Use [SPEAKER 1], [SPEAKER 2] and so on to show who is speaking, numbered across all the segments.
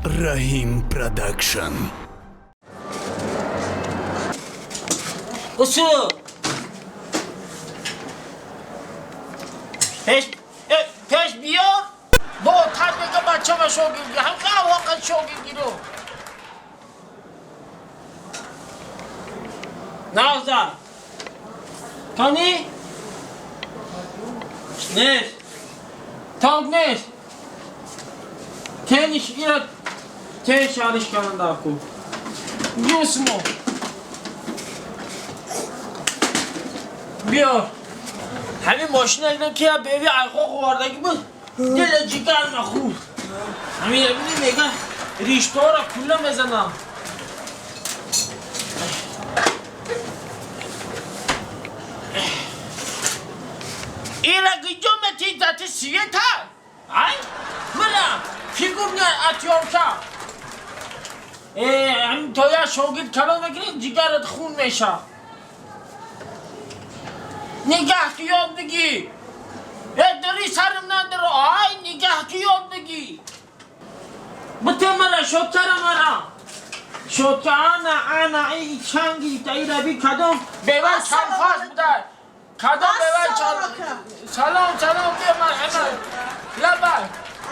[SPEAKER 1] Раҳим Продакшн.
[SPEAKER 2] Усу! Пеш, пеш биёр, бо тарбига бачама шогирди, ҳамқа воқат шогирдиро. Навза. Тони? Нест. Тог нест. Тениш ира тен шалиш канандаку. Юсмо. Биёр. Ҳамин мошина дидам ки я беви айхо хӯвардагӣ буд. Дила ҷигар нахӯрд. Ҳамин бини мега риштаҳоро кулла мезанам. Ира гиҷо метизати света? Ай? Мира, фигурня атёрка. Ҳамин то я шогирд калон мекунӣ, ҷигарат хун меша. Нигаҳ ки ёд бигӣ. Дари сарам надара. Ай, нигаҳ ки ёд бигӣ. Бите мара, шотара мара. Шота ана, ана, ай чанги, ай раби кадом бева чанфас будай. Кадом бева чан. Салом, салом, бе ман ана. Лабай.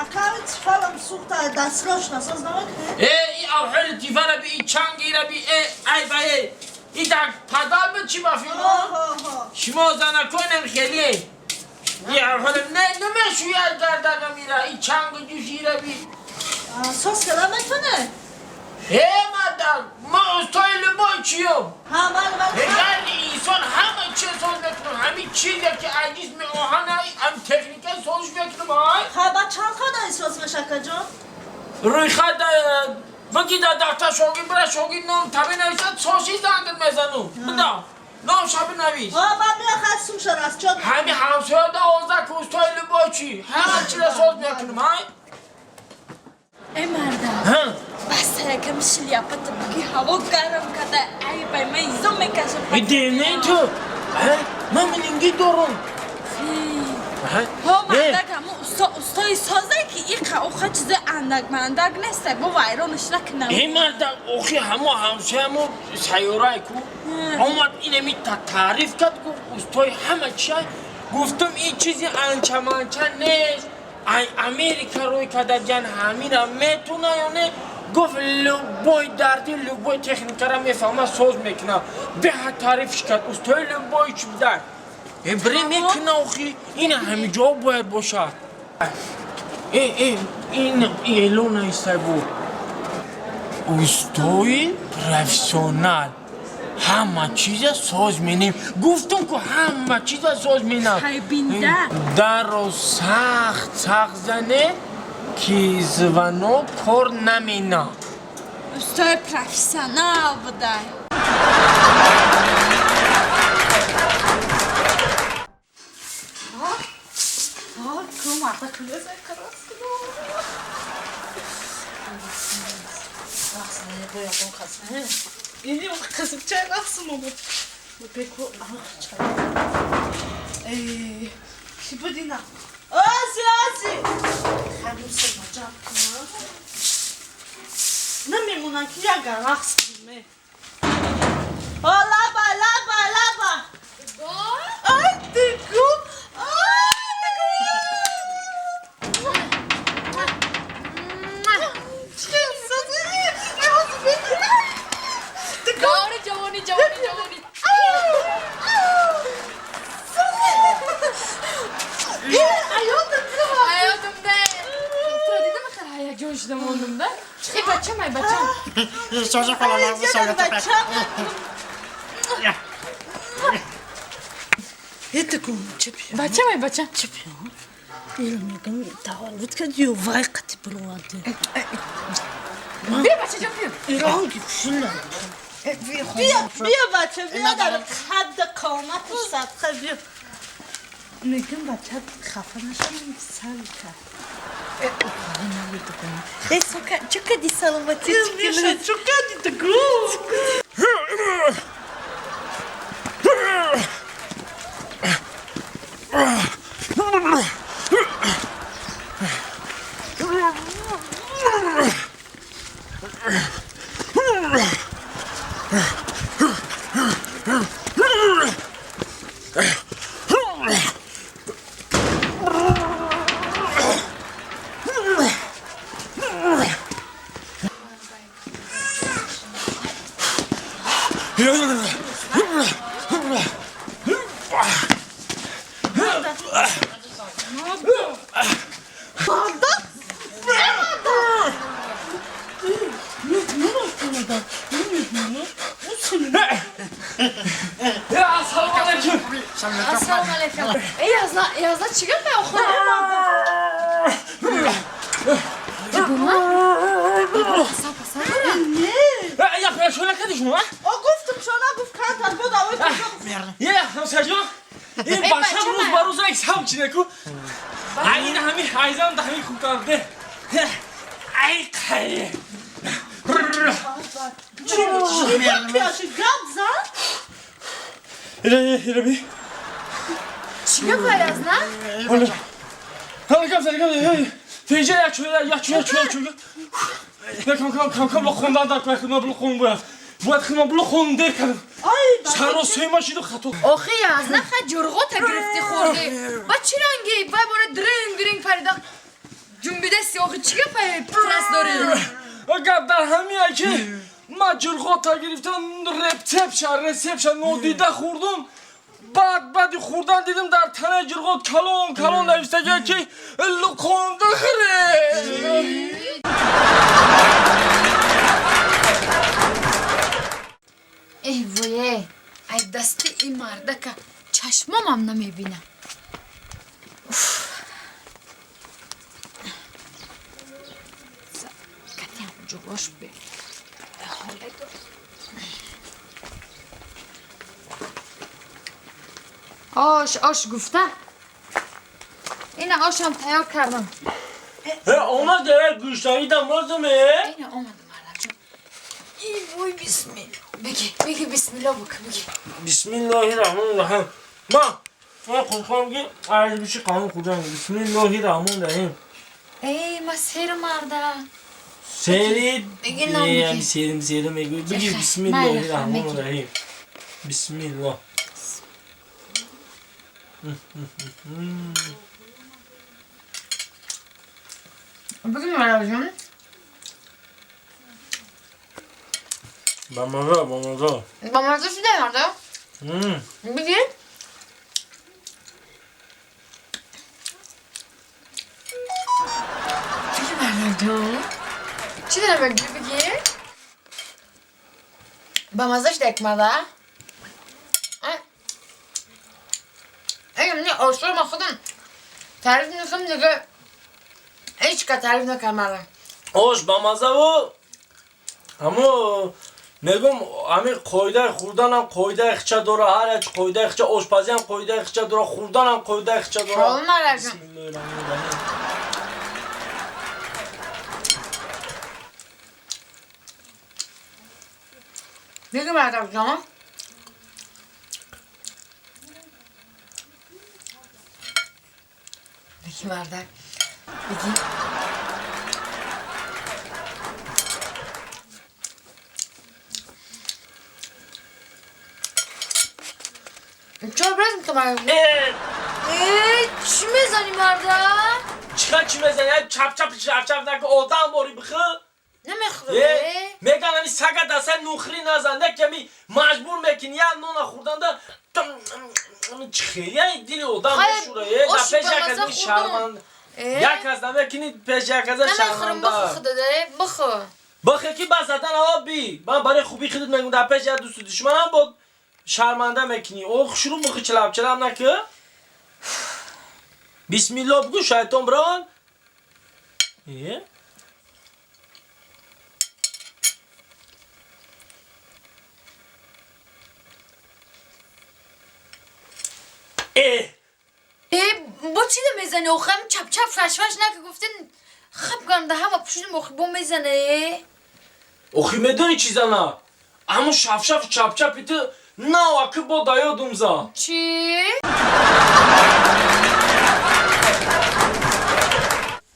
[SPEAKER 3] Акави тифалам сухта дастрош насоз намекунӣ?
[SPEAKER 2] И авҳали тифала би, и чанги раби, ай ба и дар падал буд чӣ мафиёно? Шумо занаконам хеле. И авҳали не намешӯяд гардага мира, и чангу ҷӯши раби.
[SPEAKER 3] Сос када метоне?
[SPEAKER 2] Мардак, ма устои любой чиём.
[SPEAKER 3] Ҳа, ман ман.
[SPEAKER 2] Ғайри инсон ҳама чиз соз мекунам. Ҳамин чизе ки аз ҷисми оҳан ҳам техника созш мекунам, ай.
[SPEAKER 3] Ҳа, ба чанд қадар соз меша, акаҷон?
[SPEAKER 2] Рӯйхат бигӣ дар дафтар шогирд бира, шогирд ном таби нависад, соши зангит мезанум. Буда. Ном шаби навис.
[SPEAKER 3] Ҳа, ба меохад сумша расчод.
[SPEAKER 2] Ҳами ҳамсоя да оза ки устои любой чи. Ҳама чиза соз мекунам, ай.
[SPEAKER 4] Эй, марда.
[SPEAKER 2] Ҳа.
[SPEAKER 4] Бас якам шляпата буги ҳаво гарм када. Ай бай ман изо мекашам.
[SPEAKER 2] Дивне ту. Ман мининги дорум.
[SPEAKER 4] Ҳо, мардак, ҳамо устои созе ки иқа оха чизе андак мандак неста, бо вайронаш накунам.
[SPEAKER 2] Эй мардак, охи ҳамо ҳамсоямо сайёрай ку. Омад инами таъриф кард, гуфт устои ҳама чия. Гуфтум ин чизи анча-манча нест. Ай Америка рӯй карда ҷан ҳамира метуна ё не? Гуфт любой дарди, любой техникара мефаҳма, соз мекуна. Беҳад таърифш кард, устои любой чи будай. Бре мекуна охи, ин ҳами ҷо бояд бошад. Ин эълон наистай буд. Устои профессионал. Ҳама чиза соз менем. Гуфтум ку ҳама чиза соз менам.
[SPEAKER 4] Хайбинда.
[SPEAKER 2] Даро сахт сахт зане, ки звонок кор намена.
[SPEAKER 4] Устои профессионал будай.
[SPEAKER 3] Ini қизибчай рақсим омад. Беку чай. Эй, ки буд ина? Ози, ози. Хануса маҷаб кунам. Намемонам ки яган рақс кунем. О, лаба, лаба, лаба. Ай, тику. Ай, тику.
[SPEAKER 4] Ҷавони, ҷавони, ҷавони, ҷавони. Аёдимда. Тура дидам, хел ҳаяҷон шуда мондимда. Эй, бачам, ай бачам.
[SPEAKER 5] Соза холаларни солата.
[SPEAKER 4] Бачам, ай бачам. Бия, бачаҷон, бия.
[SPEAKER 3] Бия, бия, бача, бия дар қадд қомату садқа бия. Мегӯм бача хафа нашавам, сар кард.
[SPEAKER 4] Эй, сука, чӣ кади саломатӣ?
[SPEAKER 3] Миша, чӣ кади ту?
[SPEAKER 2] Ассалому алайкум.
[SPEAKER 4] Ассалому алайкум. Эй, язна, язна чӣ гап охо?
[SPEAKER 2] Я шона кардӣ шумо?
[SPEAKER 3] О, гуфтам, шона гуфт, кантар буд, авой.
[SPEAKER 2] Е, ҳамсарҷон. Ин бача рӯз ба рӯз як сам чинеку. Ай, ин ҳами айзам да ҳами хуб карде. Ай, қай.
[SPEAKER 3] Чӣ гап зад?
[SPEAKER 2] Ира, ира би.
[SPEAKER 4] Чӣ гап язна?
[SPEAKER 2] Ҳала гап зад, гап зад. Финҷа як чӯя, як чӯя, чӯя, чӯя. Не, кам кам кам кам лохондан дар кӯй хидмат булхон бояд. Бояд хидмат булхон дер кардам. Саро сема шиду хато.
[SPEAKER 4] Охи язна ха ҷурғота гирифти хӯрди. Ба чӣ ранги? Вай бора дринг дринг парида. Ҷунбидаси охи чӣ гап трас дорӣ?
[SPEAKER 2] Гап дар ҳамия ки ман ҷурғота гирифтам, рецепша, рецепша нодида хӯрдум. Баъд баъди хӯрдан дидим дар танаи ҷурғот калон калон навиштагия ки луқонда хӯре.
[SPEAKER 4] Эй вое, ай дасти ин мардака чашмомам намебинам. Катям ҷуғош бе. Ош, ош гуфта. Ина ошам тайёр кардам.
[SPEAKER 2] Омад, гӯштаи дамозуме?
[SPEAKER 4] Ина омад, мардакҷон. Эй вой, бисмилла. Беги, беги, бисмилла бук, беги.
[SPEAKER 2] Бисмиллоҳи раҳмони раҳим. Ма, ма худхоҳам ки аз биши қанун хӯрдан. Бисмиллоҳи раҳмони раҳим.
[SPEAKER 4] Эй, ма сер марда.
[SPEAKER 2] Сери,
[SPEAKER 4] Беги, ном беги.
[SPEAKER 2] Серим, серим мегӯй. Беги,
[SPEAKER 4] Ехай,
[SPEAKER 2] бисмиллоҳи
[SPEAKER 4] майла,
[SPEAKER 2] раҳмони
[SPEAKER 4] беги.
[SPEAKER 2] раҳим. Бисмиллоҳ.
[SPEAKER 4] Беги, мардакҷон.
[SPEAKER 2] Бамаза, бамаза.
[SPEAKER 4] Бамаза шуда, марда? Беги. Беги, мардакҷон. Чӣ дорам беги, беги? Бамаза шуда, як марда? Эй, мне ошур ма худам таъриф мекунам, дига ҳеҷ ка таъриф накард марда.
[SPEAKER 2] Ош бамазаву ҳамо мегум ҳамин қоидаи хӯрданам қоидаи хича дора, ҳар як қоидаи хича, ошпазиам қоидаи хича дора, хӯрданам қоидаи хича дора.
[SPEAKER 4] Ҳол мардакҷон.
[SPEAKER 2] Бисмиллоҳир-раҳмонир-раҳим.
[SPEAKER 4] Беги, мардакҷон. Беги, мардак. Беги. Чор браз мекунам.
[SPEAKER 2] Э!
[SPEAKER 4] Э, чӣ мезанӣ, мардак?
[SPEAKER 2] Чӣ чӣ мезанӣ? Ай, чап чап чап чап наку, одам бори бихӯ.
[SPEAKER 4] Намехӯрам.
[SPEAKER 2] Э, меган ами сага дасай нухрӣ назан, не ками маҷбур мекунӣ, як нона хӯрданда чӣ хеле ай дили одам
[SPEAKER 4] Хай,
[SPEAKER 2] мешӯра, э, дар
[SPEAKER 4] ош
[SPEAKER 2] пеш
[SPEAKER 4] ба
[SPEAKER 2] як
[SPEAKER 4] маза
[SPEAKER 2] аз ми
[SPEAKER 4] хӯрдум.
[SPEAKER 2] шарманд.
[SPEAKER 4] Э?
[SPEAKER 2] Як аз намекунӣ пеш як аз
[SPEAKER 4] Намехӯрам,
[SPEAKER 2] шарманда.
[SPEAKER 4] бихӯ худада, бихӯ.
[SPEAKER 2] Бихӯ ки ба задан ава би. Ман барои хубии худат мегӯм, дар пеш як дӯсту душманам бо шарманда мекунӣ. О, хушрӯ бихӯ, чалаб чалаб накӯ. Бисмиллоҳ бигӯ, шайтон бирон. Э? Э!
[SPEAKER 4] Э, бо чӣ мезанӣ? Охи, ҳам чап чап фаш фаш нака гуфтин, хаб кардам, да ҳама пушидим, охи, бо мезане.
[SPEAKER 2] Охи, медонӣ чӣ зана? Ҳамун шафшаф чапчапи ту нав акы бо да ёдум за.
[SPEAKER 4] Чӣ?